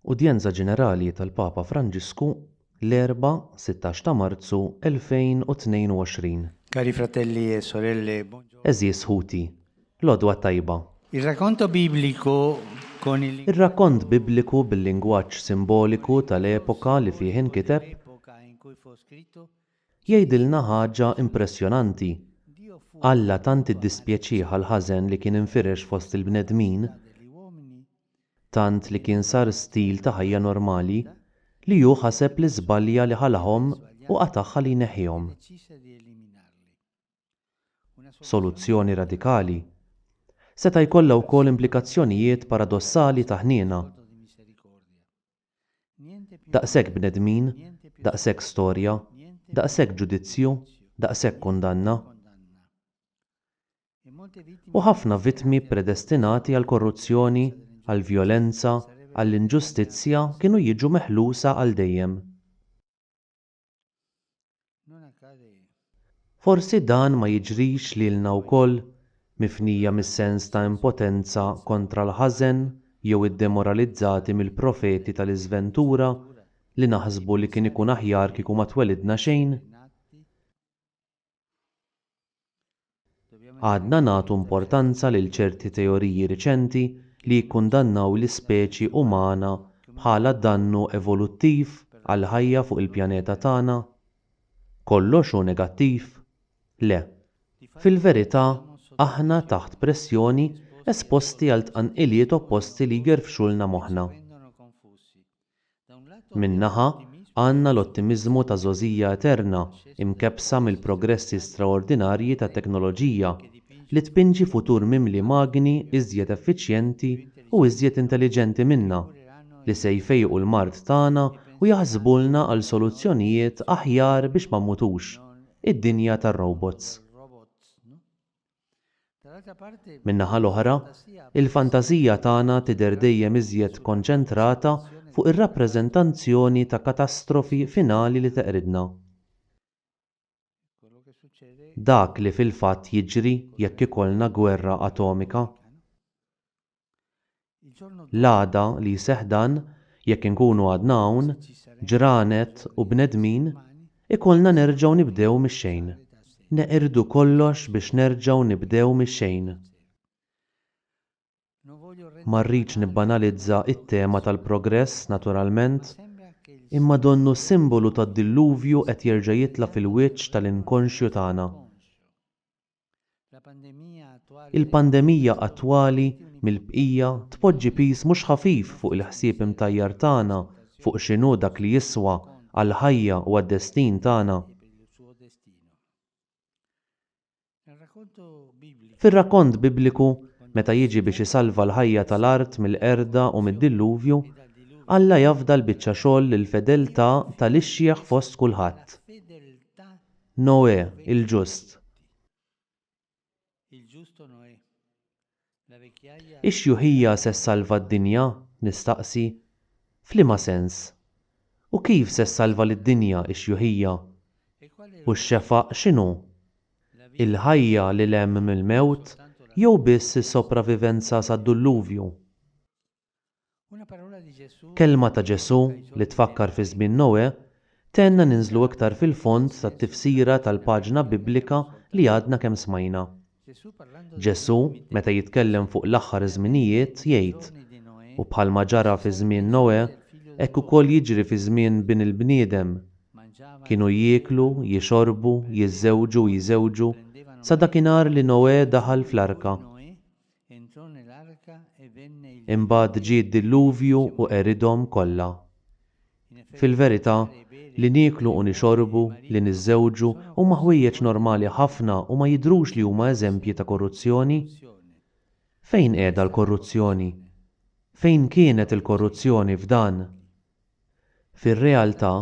Udjenza Ġenerali tal-Papa Franġisku, l-Erbgħa, 16 ta' Marzu 2022. Cari fratelli e sorelle, buongiorno. Għeżież ħuti, l-għodwa t-tajba. Il racconto biblico con il Ir-rakkont Bibliku bil-lingwaġġ simboliku tal-epoka li fih inkiteb, jgħidilna ħaġa impressjonanti, Alla tant iddispjaċih għall-ħażen li kien infirex fost il-bnedmin, tant li kien sar stil ta' ħajja normali, li hu ħaseb li żbalja li ħalahom u qatagħha li jneħħihom. Soluzzjoni radikali. Seta' jkollha wkoll implikazzjonijiet paradossali ta' ħniena. Daqshekk bnedmin, daqshekk storja, daqshekk ġudizzju, daqshekk kundanna. U ħafna vittmi ppredestinati għall-korruzzjoni, għall-vjolenza, għall-inġustizzja kienu jiġu meħlusa għal dejjem. Forsi dan ma jiġrix lilna wkoll, mifnija mis-sens ta' impotenza kontra l-ħażen jew iddemoralizzati mill-profeti tal-iżventura li naħsbu li kien ikun aħjar kieku ma twelidna xejn? Għadna nagħtu importanza lil ċerti teoriji riċenti li jikkundannaw l-ispeċi umana bħala dannu evoluttiv għall-ħajja fuq il-pjaneta tagħna? Kollox hu negattiv? Le. Fil-verità, aħna taħt pressjoni, esposti għal tqanqiliet opposti li jgerfxulna moħħna. Minn naħa, għandna l-ottimiżmu ta' żgħożija eterna imkebbsa mill-progressi straordinarji tat-teknoloġija li tpinġi futur mimli magni iżjed effiċjenti u iżjed intelliġenti minna li se jfejqu l-mard tagħna u jaħsbulna għal soluzzjonijiet aħjar biex ma mmutux, id-dinja tar-robots. Min-naħa l-oħra, il-fantażija tagħna tidher dejjem iżjed konċentrata fuq ir-rappreżentanzjoni ta' katastrofi finali li teqridna. Dak li fil-fatt jiġri jekk ikollna gwerra atomika. L-għada li jseħħ dan, jekk inkunu għadna hawn, ġranet u bnedmin, ikollna nerġgħu nibdew mix-xejn. Neqirdu kollox biex nerġgħu nibdew mix-xejn. Ma rridx nibbanalizza t-tema tal-progress, naturalment, imma donnu s-simbolu tad-dilluvju qed jerġa' jitla' fil-wiċċ tal-inkonxju tagħna. Il-pandemija attwali, mill-bqija, tpoġġi piż mhux ħafif fuq il-ħsieb imtajjar tagħna fuq x'inhu dak li jiswa għall-ħajja u għad-destin tagħna. Fir-rakkont Bibliku, meta jiġi biex isalva l-ħajja tal-art mill-qerda u mid-dilluvju, Alla jafda l-biċċa xogħol lill-fedeltà tal-ixjeħ fost kulħadd. Noè, il-ġust. Ix-xjuħija se ssalva d-dinja? Nistaqsi. F'liema sens? U kif se ssalva lid-dinja x-xjuħija? U x-xefaq x'inhu? Il-ħajja lil hemm mill-mewt jew biss is-sopravivenza sad-dulluvju? Kelma ta' Ġesù li tfakkar fi żmien Noè tgħinna ninżlu iktar fil-fond tat-tifsira tal-paġna Biblika li għadna kemm smajna. Ġesù, meta jitkellem fuq l-aħħar żminijiet, jgħid, U bħalma ġara fi żmien Noè, hekk ukoll jiġri fi żmien Bin il-bniedem. Kienu jieklu, jixorbu, jiżżewġu u jżewġu, sa dakinhar li Noè daħal fl-arka. Imbagħad ġie d-dilluvju u qeridhom kollha. Fil-verità, li nieklu u nixorbu, li niżżewġu, huma ħwejjeġ normali ħafna u ma jidhrux li huma eżempji ta' korruzzjoni. Fejn qiegħda l-korruzzjoni? Fejn kienet il-korruzzjoni f'dan? Fir-realtà,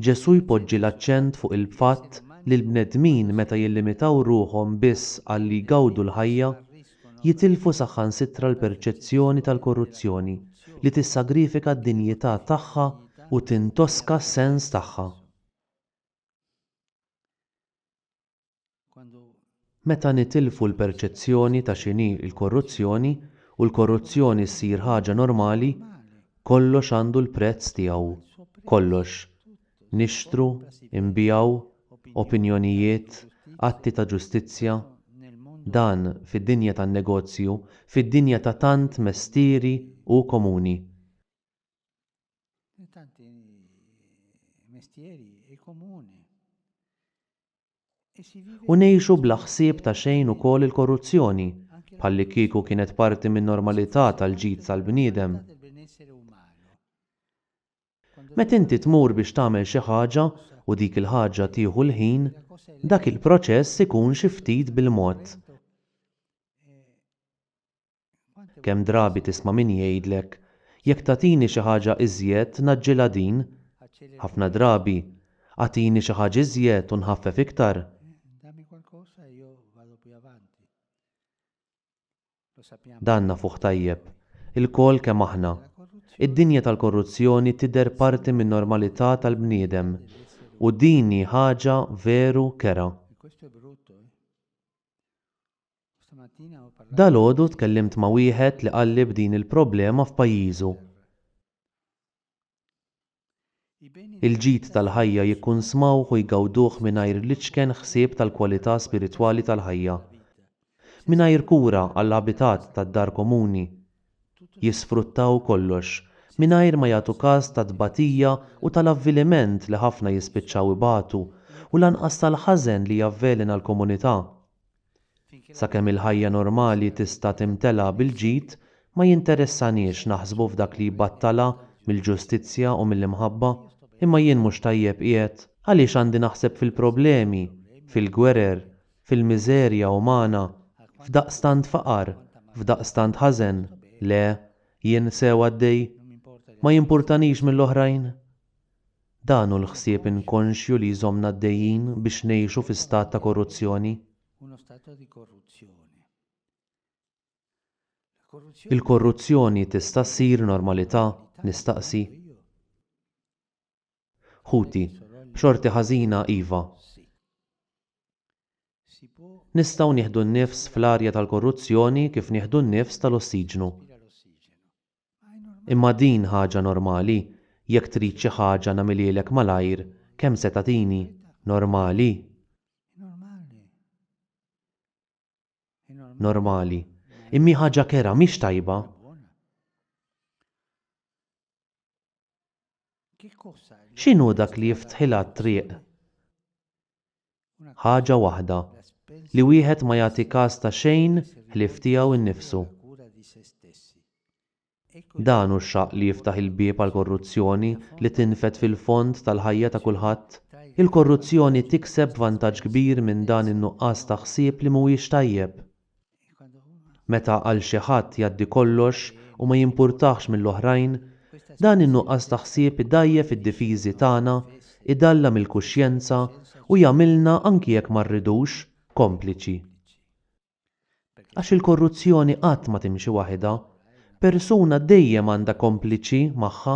Ġesù jpoġġi l-aċċent fuq il-fatt li l-bnedmin meta jillimitaw ruħhom biss għal li jgawdu l-ħajja, jitilfu saħansitra l-perċezzjoni tal-korruzzjoni li tissagrifika d-dinjità tagħha u tintoska s-sens tagħha. Meta nitilfu l-perċezzjoni ta' x'inhi l-korruzzjoni u l-korruzzjoni ssir ħaġa normali, Kollox għandu l-prezz tiegħu. Kollox. Nixtru, inbigħu, opinjonijiet, atti ta' ġustizzja. Dan, fid-dinja tan-negozju, fid-dinja ta' tant mestieri hu komuni. U ngħixu bla ħsieb ta' xejn ukoll il-korruzzjoni, bħallikieku kienet parti min-normalità tal-ġid tal-bniedem. Meta inti tmur biex tagħmel xi ħaġa u dik il-ħaġa tieħu l-ħin, dak il-proċess ikun xi ftit bil-mod. Kemm drabi tisma' min jgħidlek, 'Jekk tagħtini xi ħaġa iżjed ngħaġġilha din. Ħafna drabi, 'Agħtini xi ħaġa iżjed u nħaffef iktar. Dan nafuh tajjeb, ilkoll kemm aħna. Id-dinja tal-korruzzjoni tidher parti min-normalità tal-bniedem u din hi ħaġa veru kerha. Dalgħodu tkellimt ma' wieħed li qalli b'din il-problema f'pajjiżu. Il-ġid tal-ħajja jikkunsmawh u jgawduh mingħajr l-iċken ħsieb tal-kwalità spiritwali tal-ħajja. Mingħajr kura għall-abitat tad-dar komuni. Jisfruttaw kollox, mingħajr ma jagħtu kas tat-tbatija u tal-avviliment li ħafna jispiċċaw ibatu u lanqas tal-ħażen li javvelena l-komunità. Sakemm il-ħajja normali tista' timtela bil-ġid, ma jinteressaniex naħsbu f'dak li jbattalha mill-ġustizzja u mill-imħabba. Imma jien mhux tajjeb qiegħed? Għaliex għandi naħseb fil-problemi, fil-gwerer, fil-miżerja umana, f'daqstant faqar, f'daqstant ħażen? Le, jien sew għaddej. Ma jimpurtanix mill-oħrajn. Dan hu l-ħsieb inkonxju li jżommna għaddejjin biex ngħixu fi stat ta' korruzzjoni. Il-korruzzjoni tista' ssir normalità, nistaqsi? Ħuti, b'xorti ħażina iva. Nistgħu nieħdu n-nifs fl-arja tal-korruzzjoni kif nieħdu n-nifs tal-ossiġnu. Imma din ħaġa normali, jekk trid xi ħaġa nagħmilhielek malajr, kemm se tagħtini? Normali? Normali. Imma hi ħaġa kerha, mhix tajba. X'inhu dak li jiftħilha t-triq? Ħaġa waħda, li wieħed ma jagħti kas ta' xejn ħlief tiegħu nnifsu. Dan hu x-xaqq li jiftaħ il-bieb għall-korruzzjoni li tinfed fil-fond tal-ħajja ta' kulħadd. Il-korruzzjoni tikseb vantaġġ kbir minn dan in-nuqqas ta' ħsieb li mhuwiex tajjeb. Meta għal xi ħadd jgħaddi kollox u ma jimpurtahx mill-oħrajn, dan in-nuqqas ta' ħsieb idgħajjef id-difiżi tagħna, idallam il-kuxjenza u jagħmilna, anki jekk ma rridux, kompliċi. Għax il-korruzzjoni qatt ma timxi waħidha. Persuna dejjem għandha kompliċi magħha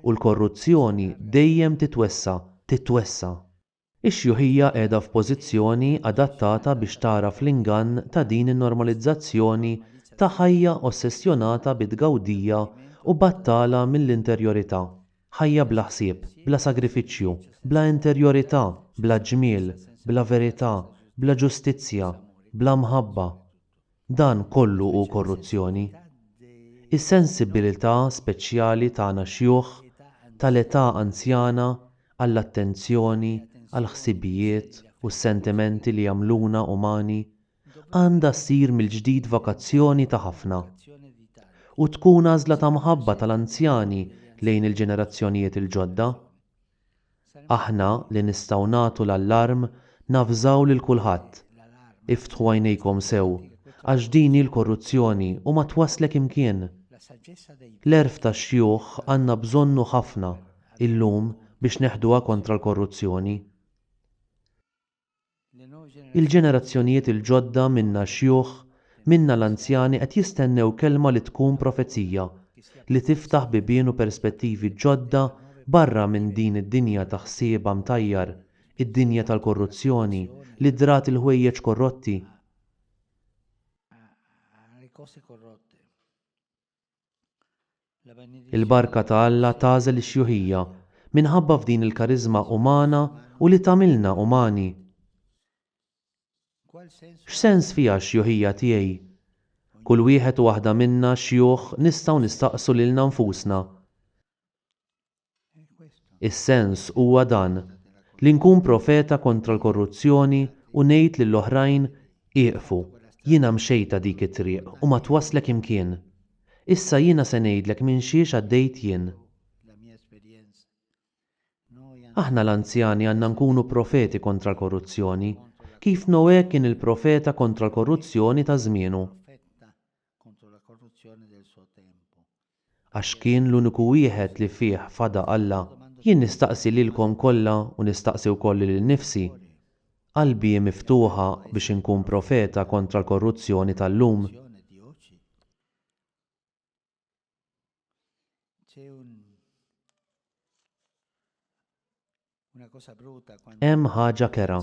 u l-korruzzjoni dejjem titwessa', titwessa'. Ix-xjuħija qiegħda f'pożizzjoni adattata biex tagħraf l-ingann ta' din in-normalizzazzjoni ta' ħajja ossessjonata bit-tgawdija u battala mill-interjorità. Ħajja bla ħsieb, bla sagrifiċċju, bla interjorità, bla ġmiel, bla verità, bla ġustizzja, bla mħabba. Dan kollu hu korruzzjoni. Is-sensibilità speċjali tagħna xjuħ, tal-età anzjana, għall-attenzjoni, għall-ħsibijiet u s-sentimenti li jagħmluna umani, għandha ssir mill-ġdid vokazzjoni ta' ħafna. U tkun għażla ta' mħabba tal-anzjani lejn il-ġenerazzjonijiet il-ġodda. Aħna li nistgħu nagħtu l-allarm navżaw lil kulħadd. Iftħu għajnejkom sew, għax din hi l-korruzzjoni u ma twasslek imkien. L-għerf tax-xjuħ għandna bżonnu ħafna illum biex neħduha kontra l-korruzzjoni. Il-ġenerazzjonijiet il-ġodda minna x-xjuħ, minna l-anzjani qed jistennew kelma li tkun profezija, li tiftaħ bibien u perspettivi ġodda barra minn din id-dinja ta' ħsiebha mtajjar, id-dinja tal-korruzzjoni, li drat il-ħwejjeġ korrotti. Il-barka ta' Alla tagħżel ix-xjuħija minħabba f'din il-kariżma umana u li tagħmilna umani. X'sens fiha x-xjuħija tiegħi? Kull wieħed u waħda minna xjuħ nistgħu nistaqsu lilna nfusna. Is-sens huwa dan, li nkun profeta kontra l-korruzzjoni u ngħid lill-oħrajn, Ieqfu, jiena mxejtha dik it-triq u ma twasslek imkien. Issa jiena se ngħidlek minn xiex għaddejt jien. Aħna l-anzjani għandna nkunu profeti kontra l-korruzzjoni, kif Noè kien il-profeta kontra l-korruzzjoni ta' żmienu. Għax kien l-uniku wieħed li fih fada Alla. Jien nistaqsi lilkom kollha u nistaqsi wkoll lili nnifsi, qalbi hi miftuħa biex inkun profeta kontra l-korruzzjoni tal-lum? Hemm ħaġa kerha,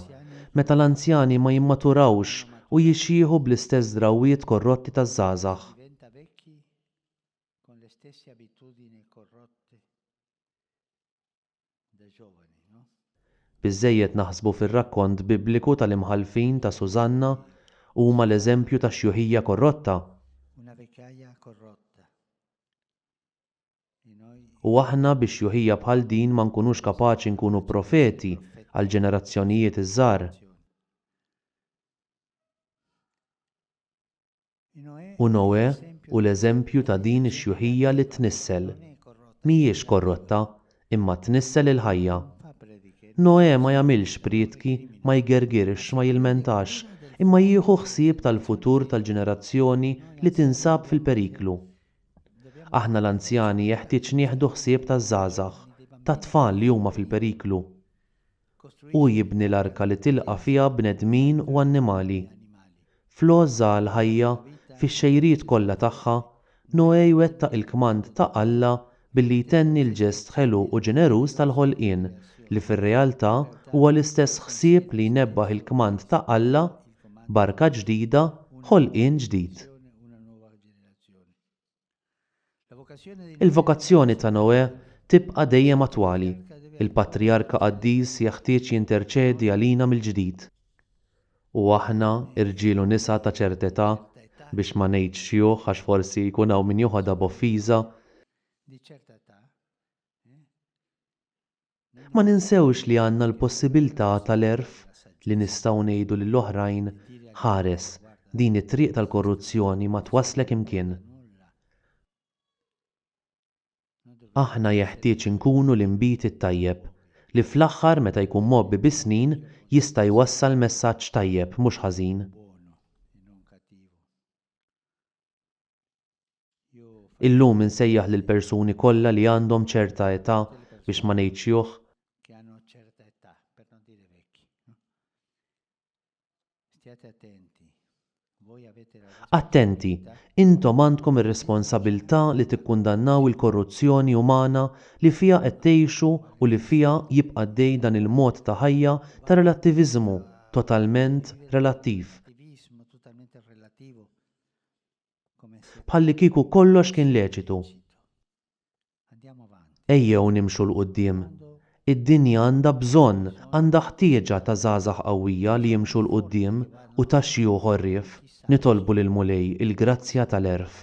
meta l-anzjani ma jimmaturawx u jixjieħu bl-istess drawwiet korrotti taż-żgħażagħ. Biżżejjed naħsbu fir-rakkont Bibliku tal-imħallfin ta' Susanna, huma l-eżempju ta' xjuħija korrotta. U aħna bi xjuħija bħal din ma nkunux kapaċi nkunu profeti għall-ġenerazzjonijiet iż-żgħar. U Noè hu l-eżempju ta' din ix-xjuħija li tnissel. Mhijiex korrotta, imma tnissel il-ħajja. Noè ma jagħmilx prietki, ma jgergirx, ma jilmentax, imma jieħu ħsieb tal-futur tal-ġenerazzjoni li tinsab fil-periklu. Aħna l-anzjani jeħtieġ nieħdu ħsieb taż-żgħażagħ, tat-tfal li huma fil-periklu. Hu jibni l-arka li tilqa' fiha bnedmin u annimali. Fl-għożża għall-ħajja, fix-xejriet kollha tagħha, Noè jwettaq il-kmand ta' Alla billi jtenni l-ġest ħelu u ġeneruż tal-ħolqien, li fir-realtà huwa l-istess ħsieb li jnebbaħ il-kmand ta' Alla, barka ġdida, ħolqien ġdid. Il-vokazzjoni ta' Noè tibqa' dejjem attwali. Il-patrijarka qaddis jeħtieġ jinterċedi għalina mill-ġdid. U aħna, irġiel u nisa ta' ċerta età, biex ma ngħidx xjuħ għax forsi jkun hawn min joħodha b'offiża, Ma ninsewx li għandna l-possibiltà tal-għerf li nistgħu ngħidu lill-oħrajn, Ħares, din it-triq tal-korruzzjoni ma twasslek imkien. Aħna jeħtieġ inkunu l-inbid it-tajjeb, li fl-aħħar meta jkun mgħobbi bis-snin jista' jwassal messaġġ tajjeb mhux ħażin. Illum insejjaħ lill-persuni kollha li għandhom ċerta età, biex ma ngħidx xjuħ, Attenti, intom għandkom ir-responsabilità li tikkundannaw il-korruzzjoni umana li fiha qed tgħixu u li fiha jibqa' għaddej dan il-mod ta' ħajja ta' relattiviżmu totalment relattiv, Bħallikieku kollox kien leċitu. Ejjew nimxu 'l quddiem. Id-dinja għandha bżonn, għandha ħtieġa ta' żgħażagħ qawwija li jimxu 'l quddiem u ta' xjuħ għorrief. Nitolbu lill-Mulej il-grazzja tal-għerf.